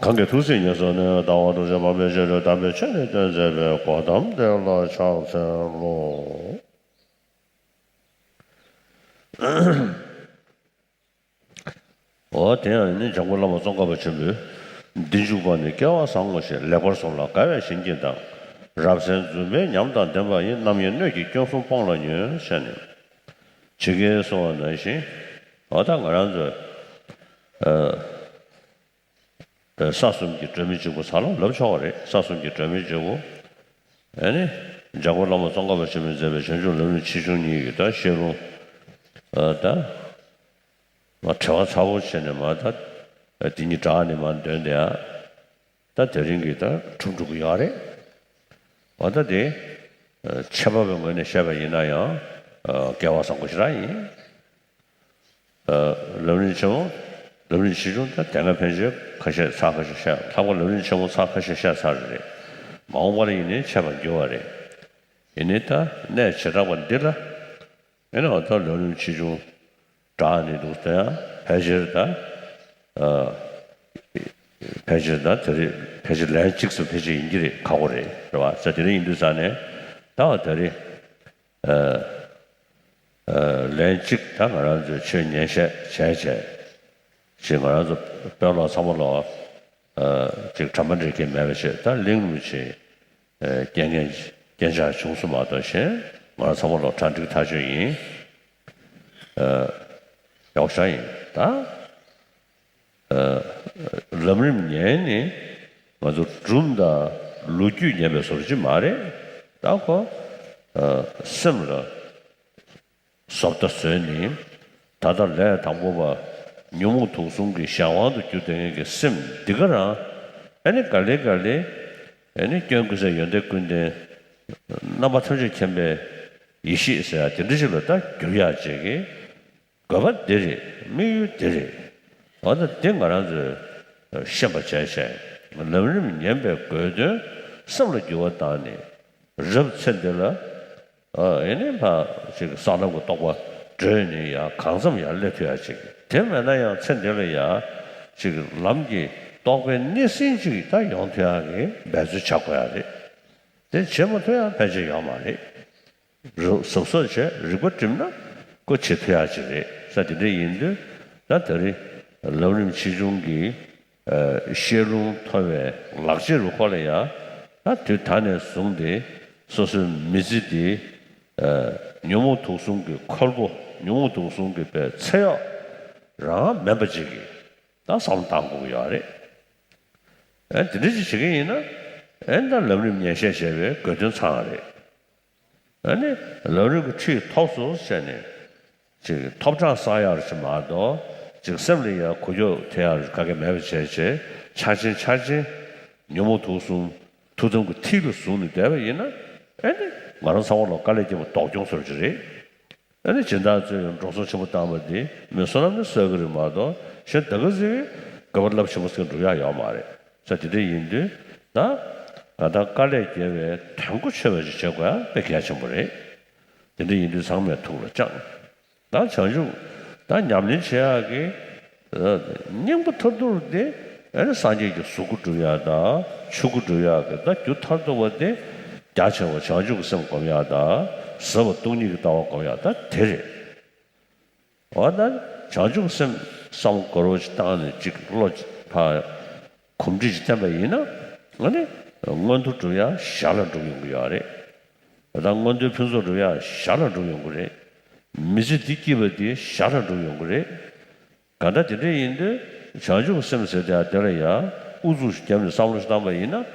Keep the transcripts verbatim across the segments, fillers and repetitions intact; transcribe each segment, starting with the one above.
གང་གིས་ཐུགས་སྲས་ཉེར་བཟུང་ནས། ལྟ་བ་དྲུག་ཅུ་འཕགས་པའི་ཆོས་ནི། དམ་པའི་ཆོས་ནི་སྟོན་མཛད་པའི། གོ་ཏམ་དེ་ལ་ཕྱག་འཚལ་ལོ། འོ་དེ་ཡང་ནི་འཇམ་མགོན་བླ་མ་ཙོང་ཁ་པ་ཆེན་པོས། འདི་འཇུག་པ་ནི་སྐལ་བ་བཟང་ངོ་ཞེས། ལེགས་པར་གསུངས་ལ་དགའ་བས་གཞན་གྱིས་འདང་། རབ་གསལ་རྫུན་པས་ཉམས་དང་ལྡན་པ་ཡི། རྣམ་གཡེང་སྣོད་ཀྱི་སྐྱོན་གསུམ་སྤོང་ལ་ཉོན། ཞེས་ནས། ཇི་སྐད་གསུངས་པ་ནང་བཞིན། འོ་ད་ང་རང་ཚོས། ས་གསུམ་གྱི་སྒྲོན་མེ་གཅིག་པུ་ཟེར་ལབ་ཆོག་པ་རེད། ས་གསུམ་གྱི་སྒྲོན་མེ་གཅིག་པུ། ཨ་ནི། འཇམ་མགོན་བླ་མ་ཙོང་ཁ་པ་ཆེན་པོས་མཛད་པའི་བྱང་ཆུབ་ལམ་རིམ་ཆེ་ཆུང་གཉིས་ཀྱི་ད་བཤད་ལུང་། ཨ་ད། མ་བྲེལ་བ་ཚ་པོ་བྱས་ནས་མ་ད། དེ་གཉིས་སྦྲགས་ནས་མ་འདོན་དེ་ཡ། ད་དེ་རིང་གི་ད་གྲུབ་འགྲོ་གི་ཡོད་རེད། འོ་ད་དེ། ཆད་པ་བའི་ངོས་ནས་བཤད་པ་ཡིན་ན་ཡང་། སྐལ་བ་བཟང་པོ་ཞིག་རང་ཡིན། ལམ་རིམ་ཆེན་མོ། ལམ་རིམ་ཆེ་ཆུང་དང་དེ་སྔ་ཕན་ཆད་ཁ་ཤས་ཚར་ཁ་ཤས་བཤད། ལྷག་པར་ལམ་རིམ་ཆེན་མོ་ཚར་ཁ་ཤས་བཤད་ཚར་རེད། མ་འོངས་པར་ཡིན་ནའི་འཆད་པར་འགྱུར་བ་རེད། ཡིན་ནའི་ད་གནད་བྱེ་བྲག་པ་འདི་ལ། ཡིན་ནའང་ད་ལམ་རིམ་ཆེ་ཆུང་སྦྲགས་ནས་འདུག་ད་ཡང་ཕལ་ཆེར་ད། ཕལ་ཆེར་ད་དེ་རེད། ཕལ་ཆེར་ལན་གཅིག་ཙམ་ཕལ་ཆེར་ཡིན་གྱི་རེད། ཁག་པོ་རེད། རེད་བ། ས་དེ་འདྲ་ཡིན་དུས་ཙང་ནས་ད་བ་ད་རེད། ལན་གཅིག་ད་ང་རང་ཚོས་ཆོས་ཉན་བཤད་བྱས་བྱས། ཅིག་ང་རང་ཚོ་དཔོན་སློབ་ཚང་མ་ལོག་ཅིག་གྲྭ་པ་འདྲ་གང་མེད་པ་བྱས། ད་གླིང་ལུགས་ཀྱི་རྐྱེན་ངན་རྐྱེན་ཆག་བྱུང་སོང་མ་གཏོགས་གཞན་ང་རང་ཚང་མ་ལོག་གྲ་འགྲིག་ཐག་ཆོད་ཡིན། ཡག་ཤོས་ཡིན་ད། ལམ་རིམ་ཉན་ནི་ང་ཚོ་སྒྲུང་དང་ལོ་རྒྱུས་ཉན་པའི་བཟོ་འདྲ་ཅིག་མ་རེད། ད་ཁོ་སེམས་ལ་བཟོ་ལྟ་བཟོས་ནི། ད་ལྟ་ལས་དང་པོ་པ་ཉོན་མོངས་དུག་གསུམ་གྱི་གཞན་དབང་དུ་གྱུར་བསྡད་མཁན་གྱི་སེམས་འདི་ག་རང་། ཨ་ནི་ག་ལེ་ག་ལེ། ཨ་ནི་སྐྱོན་ཀུན་ཟད་ཡོན་ཏན་ཀུན་ལྡན། རྣམ་པ་ཐམས་ཅད་མཁྱེན་པའི་ཡེ་ཤེས་ཟེར་ཡ་དེ་འདྲ་ཞིག་ལ་ད་འགྱུར་ཡག་ཅིག་གི་དགོས་པ་འདི་རེད། དམིགས་ཡུལ་འདི་རེད། འོ་ད་འདི་ང་རང་ཚོས་ཤེས་པ་བྱས་བྱས། ལམ་རིམ་ཉན་པའི་དགོས་དོན་སེམས་ལ་འགྱུར་བ་བཏང་ནས། རབ་ཚེ་འདི་ལ། ཨ་ཨེ་ནི་ཕ་ཅིག་གསང་ལམ་གྱི་རྟོགས་པ་བགྲོད་ནས་ཡ་གང་འཚམ་ཡར་སླེབས་ཐུབ་ཡ་ཅིག་དེ་མེད་ན་ཡང་ཚེ་འདི་ལ་ཡ་ཅིག་ལམ་གྱི་རྟོགས་པའི་སྣེ་ཟིན་ཅིག་ད་ཡོང་ཐུབ་ཡ་གི་འབད་རྩོལ་བྱ་དགོས་ཡ་རེད། དེ་བྱེད་མ་ཐུབ་ཡ་ཕལ་ཆེར་ཡོད་མ་རེད། རུ་གཟབ་གཟབ་བྱས་རིག་པ་བསྒྲིམས་ན་ཁོ་བྱེད་ཐུབ་ཡ་ཅིག་རེད། ས་དེ་འདྲ་ཡིན་དུས་ད་ད་རེས་ལམ་རིམ་ཆེ་ཆུང་གི་བཤད་ལུང་མཐོ་བའི་ལག་རྗེས་རུ་ཁོ་ལ་ཡ། ད་དུས་ད་ནས་བཟུང་སྟེ་སོ་སོའི་མི་ཚེ་འདི་ཉོན་མོངས་དུག་གསུམ་གྱི་ཁོལ་པོ། ཉོན་མོངས་དུག་གསུམ་གྱི་པའི་ཚེ་གཡོག་རང་མིན་པ་ཅིག་གི་ད་བསམ་བློ་བཏང་དགོས་ཀྱི་ཡོད་རེད། ཨེ་དེ་འདྲ་ཅིག་བྱེད་ཀྱི་ཡིན་ན། ཨེ་ད་ལམ་རིམ་ཉན་བཤད་བྱས་པའི་དགོས་དོན་ཚང་བ་རེད། ཨ་ནི་ལམ་རིམ་གྱི་ཁྲིད་ཐོབ་སོང་ཟེར་ནས་ཅིག་ཐོབ་གྲངས་བསགས་ཡག་ཅིག་མ་གཏོགས་ཅིག་སེམས་ལ་ཡང་འགུལ་སྐྱོད་ཐེབས་ཡག་ག་གེ་མེད་པ་བྱས་བྱས། འཆར་ཅན་འཆར་ཅན་ཉོན་མོངས་དུག་གསུམ་ཐུགས་དམ་གྱི་ཐིག་ལ་བཟུང་ནས་བསྡད་པ་ཡིན་ན། ཨ་ནི་ང་རང་ཚང་མ་ལ་དཀའ་ལས་བརྒྱབ་པ་ལྡོག་གྱོང་ཚོར་གྱི་རེད། ཨ་ནི་སྦྱིན་བདག་ཚོས་ཡང་འགྲོ་སོང་ཆེན་པོ་བཏང་བ་དེ་མི་བསོད་ནམས་ནི་བསགས་ཀྱི་རེད་མ་གཏོགས་གཞན་ད་ག་ཟེ་གི་དགེ་བ་རླབས་ཆེན་པོ་ཟེར་འགྲོ་ཡག་ཡོད་མ་རེད། ས་དེ་འདྲ་ཡིན་དུས་ད་ག་ད་དཀའ་ལས་བརྒྱབ་པའི་དོན་གོ་ཆོད་པ་ཞིག་བྱེད་དགོས་ཡ་དཔེ་གལ་ཆེན་པོ་རེད། དེ་འདྲ་ཡིན་དུས་ཚང་མས་ཐུགས་ལ་བཅངས། ད་བྱང་ཆུབ་ད་ཉམས་ལེན་བྱེད་ཡག་གི་སྙིང་པོ་མཐར་ཐུག་དེ་ཨ་ནི་སངས་རྒྱས་ཀྱི་གཟུགས་སྐུ་འགྲུབ་ཡག་དང་ཆོས་སྐུ་འགྲུབ་ཡག་གི་ད་རྒྱུ་མཐར་ཐུག་པ་དེ་རྒྱ་ཆེ་བ་བྱང་ཆུབ་ཀྱི་སེམས་སྒོམ་ཡག་དང་ཟབ་པ་སྟོང་ཉིད་ཀྱི་ལྟ་བ་སྒོམ་ཡག་ད་དེ་རེད། འོ་ད་བྱང་ཆུབ་སེམས་བསམ་བློ་འཁོར་བ་ཞིག་བཏང་ནས་ཅིག་བློ་ཕར་གོམས་འདྲིས་ཅིག་བསྟེན་པ་ཡིན་ན། ཨ་ནི་མངོན་མཐོ་འགྲུབ་ཡག་ཞར་ལ་འགྲུབ་ཡོང་གི་ཡོད་རེད། ད་མངོན་མཐོའི་ཕུན་ཚོགས་འགྲུབ་ཡག་ཞར་ལ་འགྲུབ་ཡོང་གི་རེད། མི་ཚེ་འདི་སྐྱིད་པ་འདི་ཞར་ལ་འགྲུབ་ཡོང་གི་རེད། གང་ལྟར་དེ་འདྲ་ཡིན་དུས་བྱང་ཆུབ་སེམས་ཟེར་དེ་ཡང་དེ་ལ་ཡང་ཨུ་ཚུགས་ཤིག་བརྒྱབ་ནས་བསམ་བློ་ཞིག་བཏང་པ་ཡིན་ན།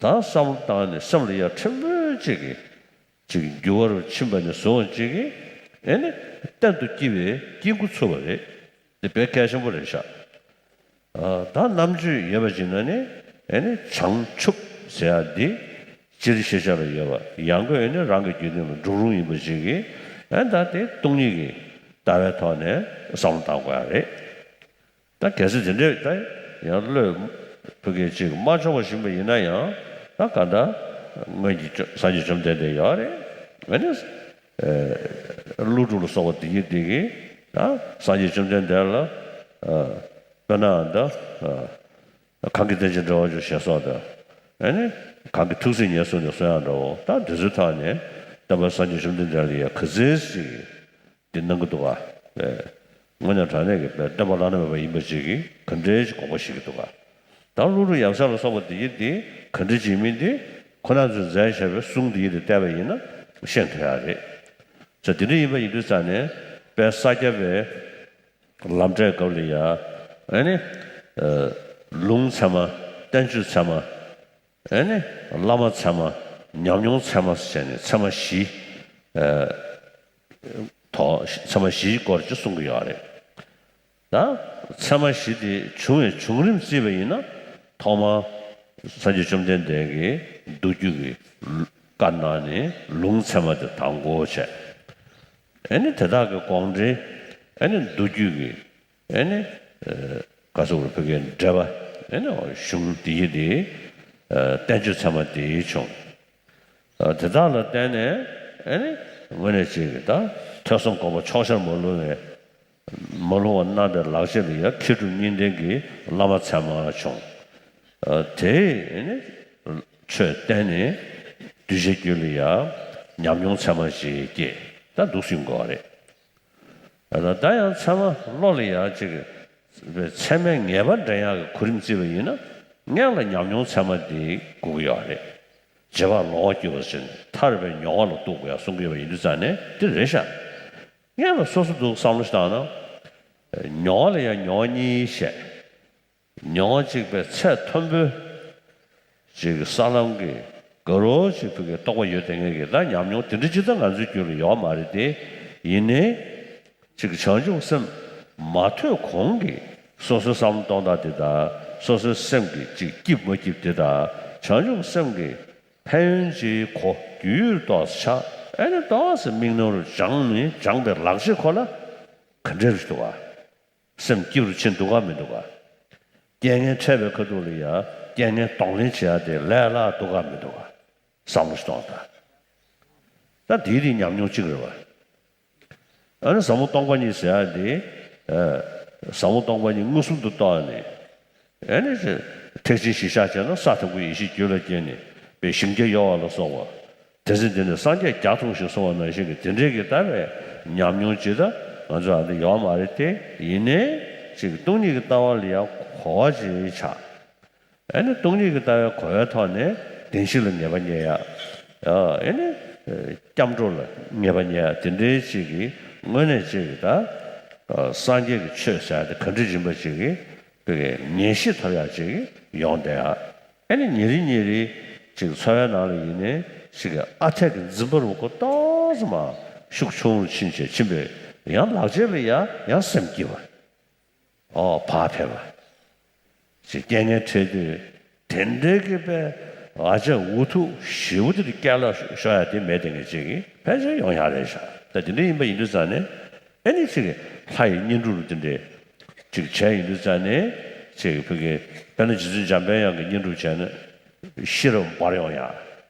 ད་བསམ་བློ་བཏང་ནས་སེམས་ལ་ཡང་ཕྲན་བུ་གཅིག་གིས་ཅིག་འགྱུར་བ་རུ་ཕྱིན་པ་ནས་བཟུང་ཅིག་གིས་ཨེ་ནི་གཏན་དུ་སྐྱིད་པའི་སྐྱིད་འགོ་ཚུགས་པ་རེད། དེ་དཔེ་གལ་ཆེན་པོ་རེད་ཤག་ད་རྣམ་དཔྱོད་ཡོད་པ་ཅིག་ན་ནི་ཨེ་ནི་བྱང་ཆུབ་ཟེར་ཡ་འདི་སྤྱིར་ཤེས་བྱ་ལ་ཡོད་པ་ཡང་སྒོས་ཨེ་ནི་རང་གི་རྒྱུད་ལྡན་ལ་འགྲོ་རུང་ཡིན་པ་ཅིག་གིས་ཨེ་ད་དེ་སྟོང་ཉིད་ཀྱི་ལྟ་བའི་ཐོག་ནས་བསམ་བློ་བཏང་དགོས་ཡ་རེད། ད་གལ་སྲིད་དེ་འདྲས་ད་ཡང་བློས་ཕུག་གི་ཅིག་མ་ཆོག་པ་ཞིག་ཡིན་པ་ཡིན་ན་ཡང་ད་ག་ད་སྔོན་གྱི་སངས་རྒྱས་བཅོམ་ལྡན་འདས་ཡོད་རེད། ཨེ་ནི། ཀླུ་སྒྲུབ་ལ་སོགས་པ་དེ་ཡི་དེ་གིས་ད་སངས་རྒྱས་བཅོམ་ལྡན་འདས་ལ་དཔེར་ན་ད་ གང་གི་རྟེན་ཅིང་འབྲེལ་བར་འབྱུང་ཞེས་སོགས་དང་། ཨེ་ནི། གང་གི་ཐུགས་སྲས་ཉེར་གསུམ་ནས་གསུང་ཡག་འདྲ་བོ། ད་འདི་ཚོའི་ཐོག་ནས་སྟོན་པ་སངས་རྒྱས་བཅོམ་ལྡན་འདས་ལ་ཡ་ག་ཚོད་ཅིག་འདི་གནང་གི་འདུག་ག་དངོས་གནས་དྲང་གནས་ཀྱི་སྟོན་པ་བླ་ན་མེད་པ་ཡིན་པ་ཅིག་གིས་ག་འདྲའི་ཅིག་དགོངས་པ་བཞེས་ཀྱི་འདུག་ག་ད་ཀླུ་སྒྲུབ་ཡབ་སྲས་ལ་སོགས་པ་འདི་ཡིན་འདི་ག་འདྲ་ཅིག་མིན་འདི་ཁོ་རང་ཚོས་མཛད་བཞག་པའི་གསུང་འདི་ཡིན་འདི་བལྟས་པ་ཡིན་ན་ཤེས་ཐུབ་ཡག་རེད། ས་དེ་འདྲ་ཡིན་པ་ཡིན་དུས་ཙང་ནས་དཔལ་ས་སྐྱ་པའི་ལམ་འབྲས་སྐབས་ལ་ཡ། ཨེ་ནི། ཨ། ལུང་ཚད་མ། བསྟན་བཅོས་ཚད་མ། ཨེ་ནི། བླ་མ་ཚད་མ། ཉམས་མྱོང་ཚད་མ་ཟེར་ནས་ཚད་མ་བཞི། ཨ། ཐོག་ཚད་མ་བཞིའི་སྐོར་ཅིག་གསུང་གི་ཡོད་རེད། ད་ཚད་མ་བཞི་དེ་བྱུང་བའི་བྱུང་རིམ་བརྩིས་པ་ཡིན་ན། ཐོག་མར་སངས་རྒྱས་བཅོམ་ལྡན་འདས་ཀྱིས་མདོ་རྒྱུད་ཀྱི་བཀའ་གནང་ནས་ལུང་ཚད་མ་དེ་དང་པོ་བྱས། ཨེ་ནི་དེ་དག་གི་དགོངས་འགྲེལ། ཨེ་ནི་མདོ་རྒྱུད་ཀྱི། ཨེ་ནི། ཨ། ག་ཟེར་དགོས་རེད། བོད་སྐད་འགྲེལ་པ། ཨེ་ནི་གཞུང་འདི་ཡི་དེ། ཨ། བསྟན་བཅོས་ཚད་མ་དེ་བྱུང་། ཨ། དེ་དག་ལ་བརྟེན་ནས། ཨེ་ནི་དངོས་གནས་ཅིག་གི་ད་ཐོས་བསམ་སྒོམ་པ་ཕྱོགས་ཆར་མ་ལྷུང་བའི། མ་ལྷུང་བ་གནང་བའི་ལག་རྗེས་ལ་ཡ་མཁས་གྲུབ་གཉིས་ལྡན་གྱི་བླ་མ་ཚད་མ་བྱུང་། ཨ། དེས་ཨེ་ནི་ཆོས་བསྟན་ནས་གདུལ་བྱའི་རྒྱུད་ལ་ཡ་ཉམས་མྱོང་ཚད་མ་ཞིག་སྐྱེས། ད་འདུག་སེ་ཡོང་དགོས་པ་རེད། ད་ཡང་ཚད་མ་བློ་ལ་ཡ་ཅིག་ཚད་མའི་ངེས་པ་འདྲེན་ཡག་གི་གོ་རིམ་བརྩིས་པ་ཡིན་ན། སྔོན་ལ་ཉམས་མྱོང་ཚད་མ་དེ་དགོས་ཀྱི་ཡོད་རེད། རྗེས་དཔག་ལོག་པར་གྱུར་པ་ཟེར་ནས་ཐར་པའི་མྱོང་བ་ལ་གཏུག་དགོས་ཡག་གསུང་གི་ཡོད་པ་ཡིན་དུས་ཙང་ནས་དེ་རེད་ཤག་སྔོན་ལ་སོ་སོ་འདུག་བསམ་བློ་ཞིག་བཏང་ན། མྱོང་བ་ལ་ཡང་མྱོང་བ་གཉིས་བཤད། མྱོང་བ་གཅིག་པའི་ཚད་མཐོན་པོའི་ཅིག་ས་ལམ་གྱི་དགའ་རབ་ཅིག་ཕ་གིའི་རྟོགས་པ་ཡོད་དེ་ངེས་ཀྱི་ད་ཉམས་མྱོང་དེ་འདྲ་ཅིག་ད་ང་ཚོའི་རྒྱུད་ལ་ཡོད་མ་རེད་དེ། ཡིན་ནའི་ཅིག་བྱང་ཆུབ་སེམས་མ་ཐོས་གོང་གི་སོ་སོའི་བསམ་བློ་གཏོང་སྟངས་དེ་དང་སོ་སོའི་སེམས་ཀྱི་ཅིག་སྐྱིད་མ་སྐྱིད་དེ་དང་བྱང་ཆུབ་སེམས་ཀྱི་ཕན་ཡོན་ཅིག་གོ་རྒྱུས་ཡོད་ཏོག་ཙམ་ཆགས། ཨེ་ནི་ཏོག་ཙམ་མིག་ནང་རུ་སྦྱངས་ནས་སྦྱངས་པའི་ལག་རྗེས་ཁོ་ལ་ག་འདྲ་རེད་འདུག་ག་སེམས་སྐྱིད་རུ་ཕྱིན་འདུག་ག་མི་འདུག་ག་རྐྱེན་ངན་འཕྲད་པའི་ཁ་ཐུག་ལ་ཡ་རྐྱེན་ངན་གདོང་ལེན་བྱེད་ཡ་དེ་ལས་སླ་འདུག་ག་མི་འདུག་ག་བསམ་བློ་ཞིག་གཏོང་དང་། ད་དེའི་རིགས་ཉམས་མྱོང་གཅིག་རེད་བ། ཨ་ནི་ཟབ་མོ་སྟོང་པ་ཉིད་ཟེར་ཡ་དེ། ཨ། ཟབ་མོ་སྟོང་པ་ཉིད་མངོན་སུམ་དུ་རྟོགས་ནས། ཨ་ནི་ཐེག་ཆེན་གཞིར་བཞག་བྱས་ན་ས་དང་པོའི་ཡེ་ཤེས་རྒྱུད་ལ་སྐྱེས་ནས་པའི་ཞིང་སྐྱེ་གཡོ་བ་ལ་སོགས་པ། དེ་ཚེ་འདི་ནས་སངས་རྒྱས་བརྒྱ་མཐོང་ཞིང་གསུང་བ་ནང་བཞིན་གྱི་དེ་འདྲའི་གི་ལྟ་བའི་ཉམས་མྱོང་ཇི་ལྟར་ང་ཚོ་ཨ་འདི་ཡོད་མ་རེད་དེ། ཡིན་ནའི་ཅིག་སྟོང་ཉིད་ཀྱི་ལྟ་བ་ལ་ཡང་གོ་བ་ཅིག་ཆགས། ཨ་ནི་སྟོང་ཉིད་ཀྱི་ལྟ་བའི་གོ་བའི་ཐོག་ནས་བདེན་བཞི་ལ་ངེས་པ་རྙེད་ཡ། ཨ་ནི་སྐྱབས་འགྲོ་ལ་ངེས་པ་རྙེད་ཡ་དེ་འདྲའི་ཅིག་གི་དངོས་གནས་ཅིག་གི་ད་སངས་རྒྱས་ཀྱི་ཆོས་ཟེར་ཡ་དེ་ག་འདྲ་ཡིན་པ་ཅིག་གི་ངེས་ཤེས་ཐོབ་ཡ་ཅིག་ཡོང་བསྡད་ཡ། ཨ་ནི་ཉིན་རེ་ཉིན་རེ་ཅིག་འཚོ་བའི་ནང་ལ་ཡིན་ནའི་ཅིག་གི་ཨ་འཐས་ཀྱི་འཛིན་པ་རུ་ཁོ་ཏོག་ཙམ་མ་ཤུགས་ཆུང་རུ་ཕྱིན་བྱས་ཕྱིན་པས་ཡང་ལག་རྗེས་ལ་ཡ་ཡང་སེམས་སྐྱིད་པ། ཨོ་བག་ཕེབས་པ། ཅིག་རྐྱེན་ངན་འཕྲད་དུས་དེ་འདྲའི་གི་པའི་ཨ་ཅག་འུ་ཐུག་ཞེ་པོ་དེ་སྐྱེ་ལ་ཤོར་ཡ་དེ་མེད་དེ་ངས་ཅིག་གི་ཕལ་ཆེར་ཡོང་ཡ་རེད་ཤག་ད་དེ་འདྲ་ཡིན་པ་ཡིན་དུས་ཙང་ནས་ཨ་ནི་ཅིག་གི་ལྷ་ཡི་བསྙེན་སྒྲུབ་རུ་དེ་འདྲའི། ཅིག་བྱས་ཡིན་དུས་ཙང་ནས་ཅིག་ཕ་གི་དཔེར་ན་རྗེ་བཙུན་འཇམ་དཔལ་དབྱངས་ཀྱི་བསྙེན་སྒྲུབ་བྱས་ན་ཤེས་རབ་འབར་ཡོང་ཡ།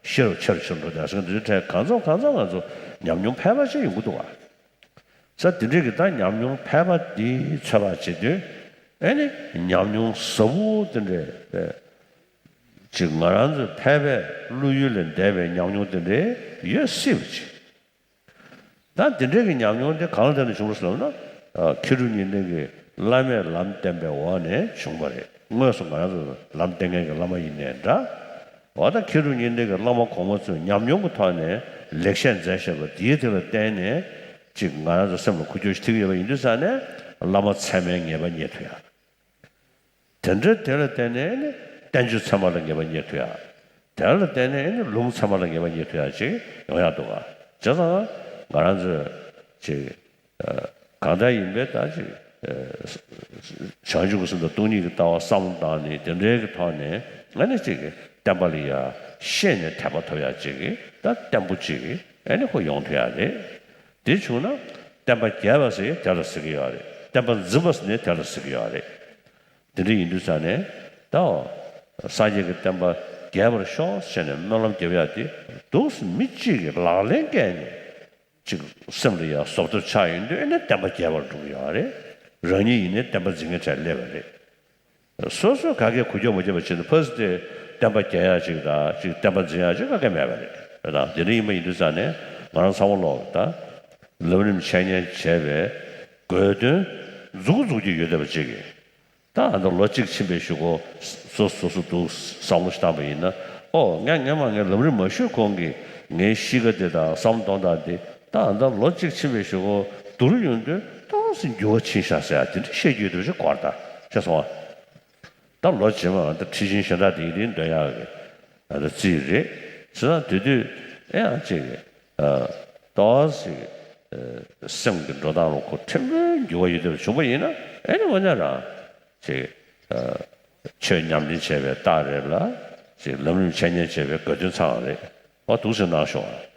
ཤེས་རབ་ཆེ་རུ་ཆེ་རུ་འགྲོ་དང་ཟེར་འདི་ཚོའི་གྲས་གང་འཚམ་གང་འཚམ་ང་ཚོ་ཉམས་མྱོང་ཕལ་པ་ཞིག་ཡོང་གི་འདུག་བ། ས་དེ་འདྲའི་གི་ད་ཉམས་མྱོང་ཕལ་པ་འདི་ཚོད་དཔག་བྱེད་དུས་ཨེ་ནི་ཉམས་མྱོང་ཟབ་པོ་དེ་འདྲའི་ཅིག་ང་རང་ཚོའི་ཕལ་པའི་བློ་ཡུལ་ལས་འདས་པའི་ཉམས་མྱོང་དེ་འདྲའི་ཡོད་སྲིད་པ་ཅིག་ད་འདི་འདྲའི་གི་ཉམས་མྱོང་དེ་གང་ལ་བརྟེན་ནས་བྱུང་བ་ཟེར་ན། ཨ། མཁས་གྲུབ་གཉིས་ལྡན་གྱི་བླ་མས་ལམ་བསྟན་པའི་འོག་ནས་བྱུང་བ་རེད། དངོས་སུ་ང་རང་ཚོ་ལམ་བསྟན་མཁན་གྱི་བླ་མ་ཡིན་ནའི་འདྲ། འོ་ད་མཁས་གྲུབ་གཉིས་ལྡན་གྱི་བླ་མ་གོང་མ་ཚོས་ཉམས་མྱོང་གི་ཐོག་ནས་ལེགས་བཤད་མཛད་བཞག་པ་དེའི་དེ་ལ་བརྟེན་ནས་ཅིག་ང་རང་ཚོ་སེམས་ལ་འཁོར་རྒྱུག་ཞིག་ཐེབས་ཀྱི་ཡོད་པ་ཡིན་དུས་ཙང་ནས་བླ་མ་ཚད་མའི་ངེས་པ་རྙེད་ཐུབ་ཡ། དེ་འདྲ་དེ་ལ་བརྟེན་ནས་ནི་བསྟན་བཅོས་ཚད་མ་ལ་ངེས་པ་རྙེད་ཐུབ་ཡ། དེ་ལ་བརྟེན་ནས་ནི་ལུང་ཚད་མ་ལ་ངེས་པ་རྙེད་ཐུབ་ཡ་ཅིག་ཡོང་ཡ་འདུག་ག་བྱས་ཙང་ང་རང་ཚོས་ཅིག་ཨ། གང་ལྟར་ཡིན་པའི་ད་ཅིག་ཨ། བྱང་ཆུབ་ཀྱི་སེམས་དང་སྟོང་ཉིད་ཀྱི་ལྟ་བ་བསམ་བློ་བཏང་ནས་དེ་འདྲའི་གི་ཐོག་ནས་ཨ་ནི་ཅིག་གི་བསྟན་པ་ལ་ཡ་ཤེས་ནས་དད་པ་ཐོབ་ཡ་ཅིག་གི་ད་བརྟན་པོ་ཅིག་གི་ཨ་ནི་ཁོ་ཡོང་ཐུབ་ཡ་རེད། དེ་བྱུང་ན་བསྟན་པ་རྒྱས་པ་ཟེར་དེ་ལ་ཟེར་གི་ཡོད་རེད། བསྟན་པ་འཛིན་པ་ཟེར་ནས་དེ་ལ་ཟེར་གི་ཡོད་རེད། དེ་འདྲ་ཡིན་དུས་ཙང་ནས་ད་སངས་རྒྱས་ཀྱི་བསྟན་པ་རྒྱས་པར་ཤོག་ཟེར་ནས་སྨོན་ལམ་རྒྱབ་ཡ་དེ་འདུག་སེ་མི་གཅིག་གིས་ལག་ལེན་བཀལ་ནས་ཅིག་སེམས་ལ་ཡ་བཟོ་ལྟ་ཆགས་ཡོང་དུས་ཨེ་ནས་བསྟན་པ་རྒྱས་པར་འགྲོ་གི་ཡོད་རེད། རང་ཉིད་ཡིན་ནའི་བསྟན་པ་འཛིན་མཁན་གྲས་སླེབས་པ་རེད། སོ་སོ་ག་གེ་འགུལ་སྐྱོད་མ་བྱེད་པ་བྱས་ནས་ཕར་ཚུར་དེ་བསྟན་པ་རྒྱས་ཡག་ཅིག་དང་ཅིག་བསྟན་པ་འཛིན་ཡག་ཅིག་ག་གེ་མེད་པ་རེད། རེད་དང་དེ་འདྲ་ཡིན་པ་ཡིན་དུས་ཙང་ནས་ང་རང་ཚང་མ་ལོག་ད་ལམ་རིམ་འཆད་ཉན་བྱས་པའི་དགོས་དོན་འཛུགས་འཛུགས་ཀྱི་ཡོད་བསྡད་པ་ཅིག་གིས། ད་ཨ་ད་ལོ་གཅིག་ཕྱིན་པའི་གཞུག་གུ་སོ་སོ་སོ་སོ་འདུག་བསམ་བློ་ཞིག་བཏང་པ་ཡིན་ན། ཨོ་ངས་སྔན་མ་ངས་ལམ་རིམ་མ་ཞུགས་གོང་གི་ངའི་གཤིས་ཀ་དེ་དང་བསམ་བློ་གཏོང་སྟངས་དེ་ད་ཨ་ད་ལོ་གཅིག་ཕྱིན་པའི་གཞུག་གུ་སྡུག་རུ་ཡོང་དུས་ཏོག་ཙམ་འགྱུར་བ་ཕྱིན་ཤག་ཟེར་ཡ་དེ་འདྲ་བཤད་རྒྱུ་ཡོད་དུས་ཅིག་གོ་ད་ཤེས་སོང་ཨ། ད་ལོ་རྗེས་མ་ཨ་ད་ཁྲི་ཆེན་གཞན་དག་དེ་ཡིན་དེ་འདོན་ཡག་གི་ཨ་ད་རྩིས་རེད་ཟེར་ན་དེ་དུས་ཨེ་ཡང་ཅིག་ཨ་ཏོག་ཙམ་ཨ་སེམས་ཀྱི་འགྲོ་སྟངས་ལ་ཁོ་ཕྲན་བུ་འགྱུར་བ་ཡོད་དུས་བྱུང་པ་ཡིན་ན་ཨེ་ནི་འོ་ན་རང་། ཅིག་ཨ་ཆོས་ཉམས་ལེན་བྱས་པའི་རྟགས་རེད་ལ། ཅིག་ལམ་རིམ་འཆད་ཉན་བྱས་པའི་དགོས་དོན་ཚང་རེད། ཨ་འདུག་སེ་གནང་ཤོག་ཨ།